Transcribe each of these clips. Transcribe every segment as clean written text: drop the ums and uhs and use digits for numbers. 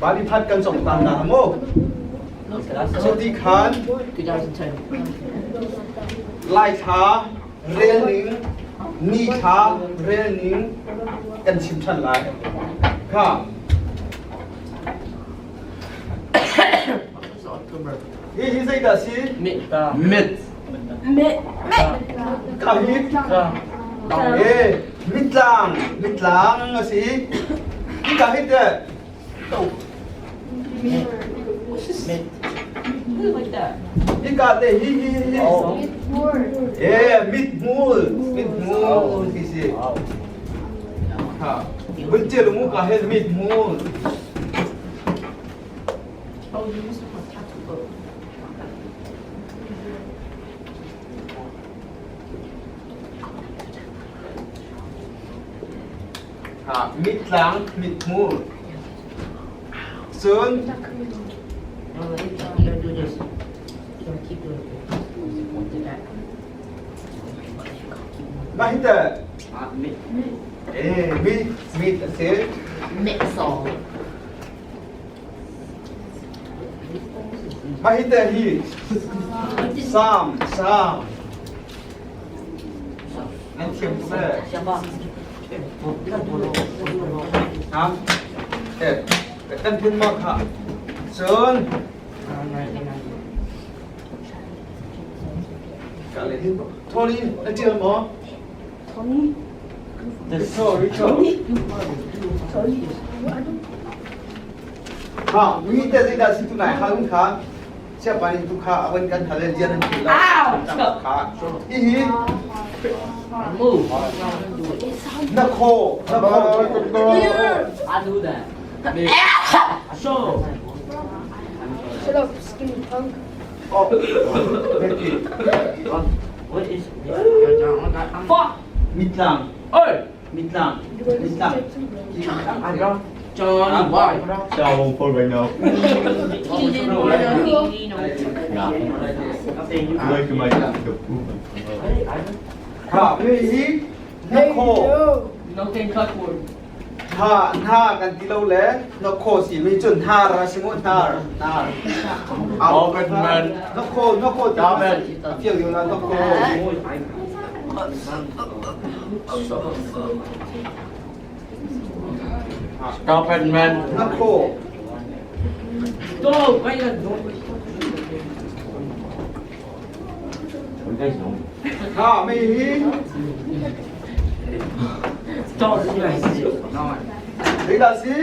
Baliphat kan cong tan na mu. Cuti khan 2010. Lai thla rel ning, ni thla rel ning kan chim ṭhan lai. Kha. Hi hi zeidah si? Mit. Mit. Mit. Ka hi? E, mitlang, mitlang a si. Hi ka hi teh. Mit. Like that. Hi ka te hi hi hi. E, mithmul, mithmul ti si. Ha. Vun ṭial mu ka he mithmul. Oh, you must have a tattoo book. Ha, mitlang, mithmul. Cun No, you gotta do this. You gotta keep doing it. Do that. Mah hi teh Mit. E, mit, mit a si. Mit song. Mah hi teh hi sam, sam. Nan thiam tuk le. Ha? Eh, kan phun ma kha. Cun Ka le hin. Tony, na ṭial maw? Tony. Richo, Richo. Tony. Ha, mi te zeidah si tu nai hal kha siapa nih tu kha awan kan hal lian an thil lo. Kha. Hihi Move. na kho, na kho. I do that. So. Shut up, skinny punk. Oh, Becky. What is Fuck! Mitlang. Oi! Mitlang. Mitlang. I got Johnny why? Shower for right now. Like my the poop. Ha, mi hi na kho. No can cut word. Ha, hna kan ti lo le na kho si mi cun hnar a si mu hnar, hnar. Open man. Na kho, na kho ti a fiang lio la na kho. Stop it, man. Na kho. Go, wait, don't. Ha, mi hi Stop. Zeidah si?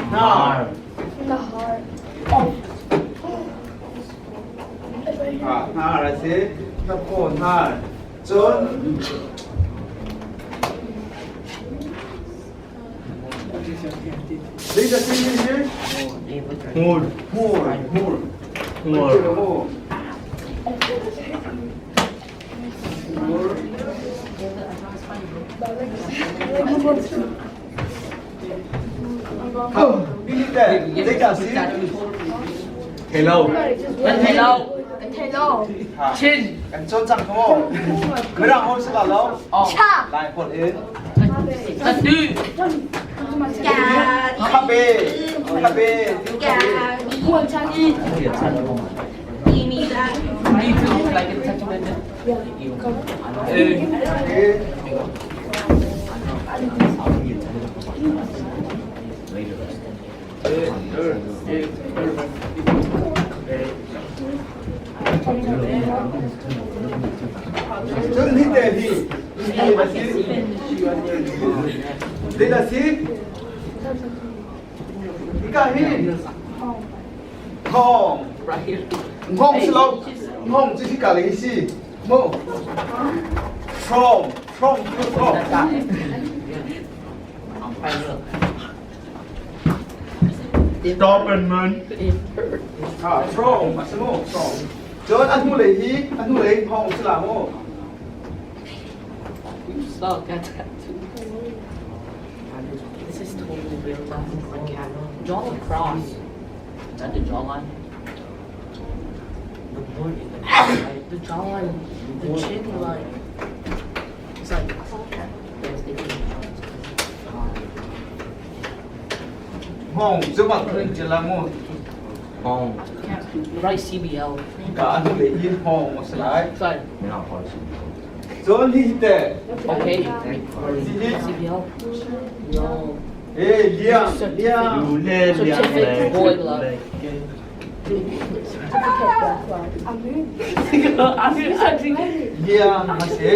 Hnar. The heart. Ha, hnar a si. Na kho hnar. Cun Zeidah si hi hi? Hmur. Hmur, hmur. Hmur. Hmur. Hmur. Ha, hi teh zeidah si? Hello. Hello. Hello. Ha, Chin. kan cawn cang kha mu. Mirang holh si la lo. Cha. Lai holh in. Tattoo. Khabe, khabe, khabe. Me too. Like a tattoo. Eh, Cun hi te hi, hi na si. Zei na si? Hika hi. Thong. Ngong si lo. Ngong cu hika lei si. Mu. From, from, from. Stop it, man. Ha, from, a si mu, from. Cun a hnulei hi, a hnulei thong si la mu. You suck at tattoo. This is totally real on camera. Draw a cross. Is that the jawline? The word is the right? The jawline, the chin line. It's like yes, they do. Hmong cu bak in ṭial la mu. Hmong. Write CBL. Ka anu le hi hmong a si lai. Sorry. Cun hi hi teh. Okay. Hi hi. CBL. No. Eh, liang, liang. Lu le liang le. Boy love. Liang a si.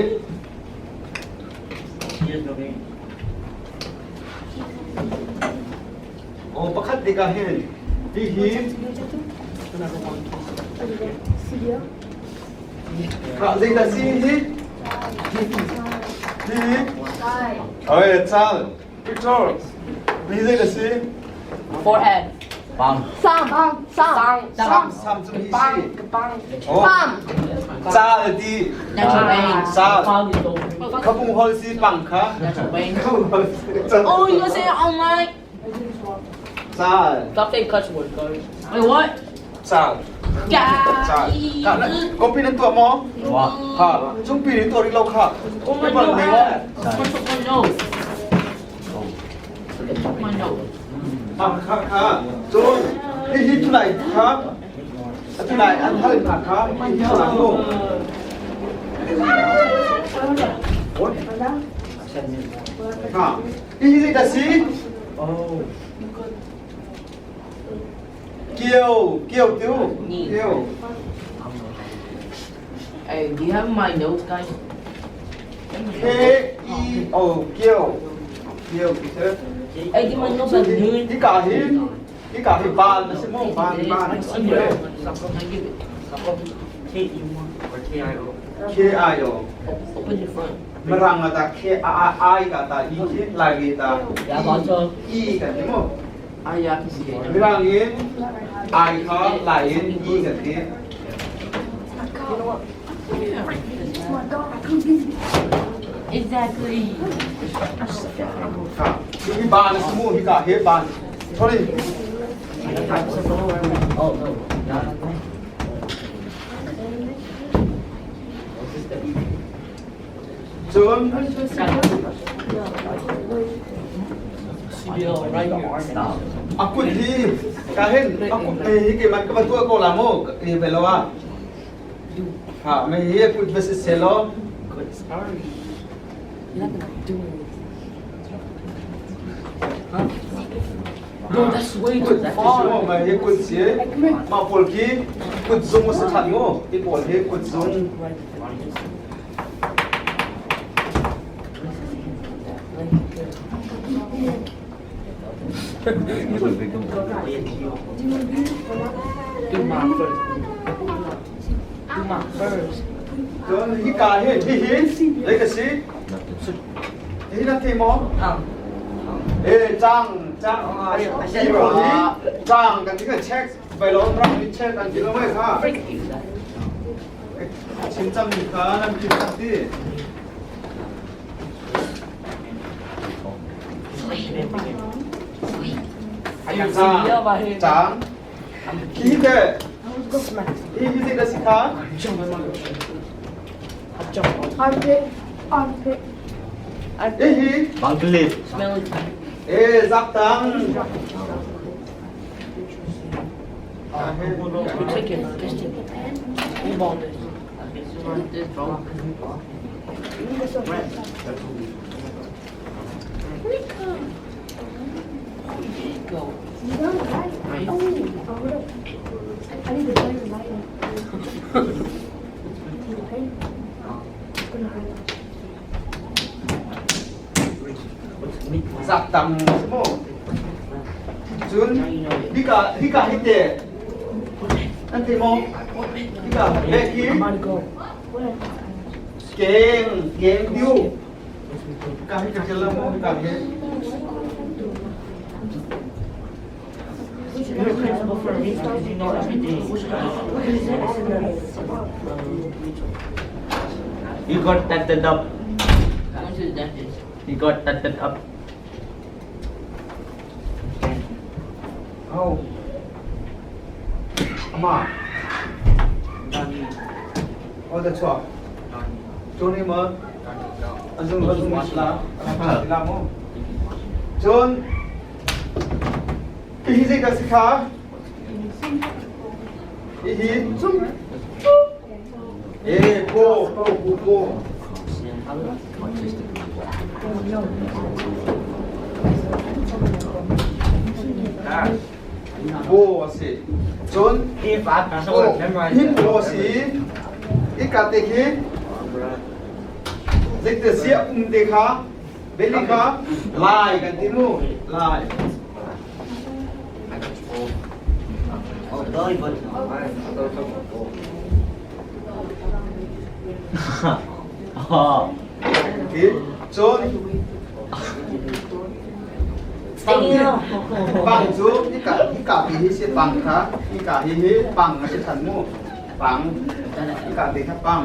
Aw pakhat tikah hin hihi khah zeidah si hi? Hihi? Oi, cal. Victor, mi zeidah si? Forehead. Pang. Sam. Sam. Bang. Sam, sam cu hi si. Bang. Bang. Oh, cal ti. Natural vein. Sal. Bang is over. Khabung hol si pang kha. Natural vein. Khabung hol si. Oh, you gonna say it online? Cal. Stop saying cuss words, guys. Wait, what? Cal. Cal. Copy nan tuah maw? Wa. Ha, cungpi nin tuah rih lo kha. Oh my Paper god. nei maw? I took my nose. I took my nose. Ha kha kha. Cun hihi tunai kha. Tunai an hal hna kha. Hihi tunai mu. Ha. Hihi zeidah si? Oh. Kio, kio tiu. Kio. Hey, do you have my notes, guys? K E O kio. Kio ti se. Hey, do my notes at noon? Hi ka hi. Hi ka hi ban na si mu ban ban. K E or K I O. K I O. Open your front. Mirang ta K A I ka ta I ki lai ge ta. Yeah, also. I kan ti mu. Ah, yeah, I can see it. Mirang in I kha lai in I kan ti. Exactly. Ha. Hi ban na si mu hi ka he ban. Sorry. Oh, no. Not. Cun CBL right here. a kut hi ka hin a kut me hi ke man ka va tuah ko la mu e ve lo a. Ha me hi a kut va si se lo. Good. Sorry. You're not gonna do it. Huh? No, that's way too Kut si far. mu me hi kut si. Mah pawl khi kut zung a si than mu. Hi pawl hi kut zung. Do my first. Do my first. Cun hi ka hi hi hi zei ka si? Hi na thei maw? E cang cang hi pawl hi cang kan ti kan check vai lo ram ni check an ti lo mai kha. Freak you. That. Chim cang mi kha nan chim cang ti. CBL right here. Cang. Hi te hi hi zei dah si kha? Jump on my I jump on. Armpit. Armpit. Hi hi Bangklit. Smell it. e zak tang. You take it. Just take it. Move on this. This, bro. Go. I need a better lighter. It's gonna hurt. Zak tang si mu. Cun Now you know it. hi ka hi ka hi te nan thei maw? Hi ka le khi I'm about to go. keng keng diu. Ka hi ka kel la mu hi ka hi. You're principal for a reason because you know everything. You got tatted up. Going to the dentist. You got tatted up. Oh. Ama. Oh, that's what. Tony ma. Azung azung isla. La mo. Cun. Hihi zeidah si kha? Hihi e po po po po. Po a si. Cun hin po a si. Hika te khi zeitin siah um te kha Beli kha lai kan ti mu lai. Ti cun pang cu hika hika pi hi si pang kha hika hi hi pang a si than mu pang hika te kha pang.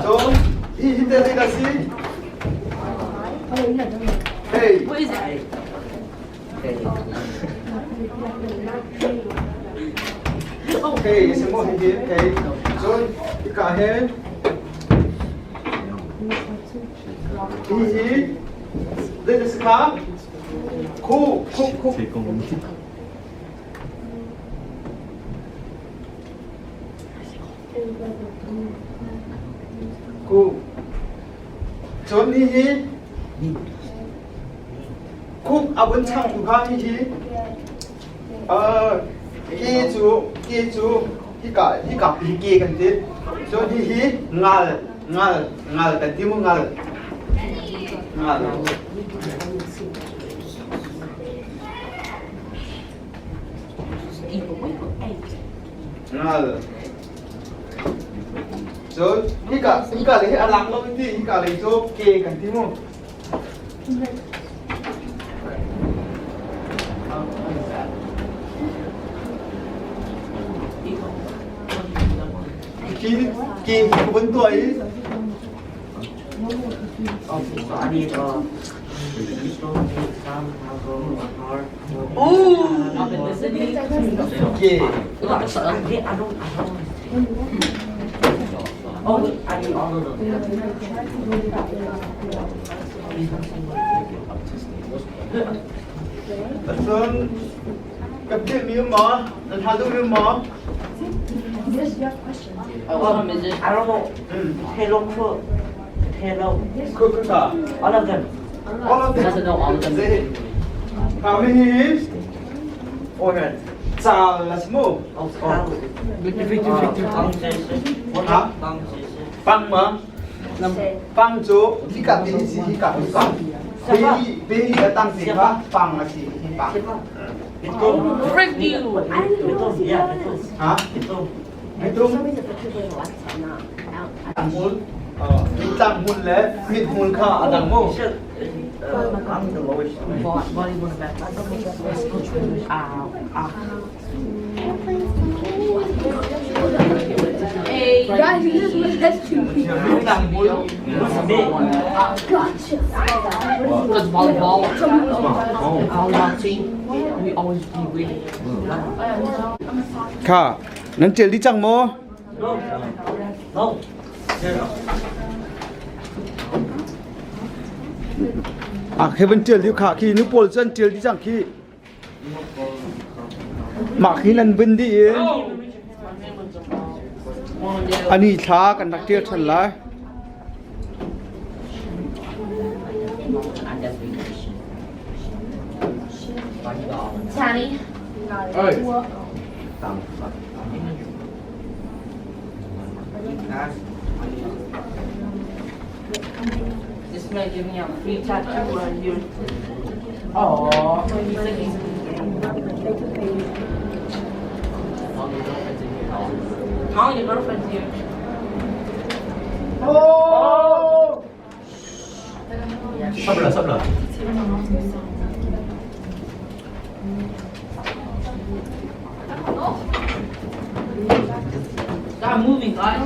Cun hi hi te zei dah si? Hey. What is it? Okay, si mo hi hi okay. Cun hika hin Hihi zei si kha? Khu khu khu. Khu. Cun hihi khuk a vun changtu kha hihi Ki cu ki cu hika hika hi ki kan ti. Cun hihi ngal ngal ngal kan ti mu ngal. Ngal. Ngal. Cun hika hika le hi a lang lo ti hika le cu ke kan ti mu. Ki ki vun tuah i Ke. Cun ka philhmi um maw? Nan hal duhmi um maw? Yes, you have questions. I don't know. Hello, hello. Kuka. All of them. All of them. Doesn't know all of them. How many is? Cal là mu. Hả? Pang mà. Pang cu hika ti si hika hi pang. Bi bi a tang si kha pang a si hi pang. Frick you. Hả? Mitung. Hmul. Mitang hmul le mit hmul kha a dang mu. Guys, you just missed two people. Gotcha. Because volleyball, volleyball team, we always be winning. Kha, nan ṭial dih cang maw? Ah, khi van ṭial dih kha khi nu pawl cu an ṭial dih cang khi. Mah khi nan vun dih i ani thla kan rak ṭial ṭhan lai. Tanny. This man give me a free tattoo right here. Oh. All your girlfriend's here. Oh! Sắp rồi, sắp rồi. Stop moving, guys.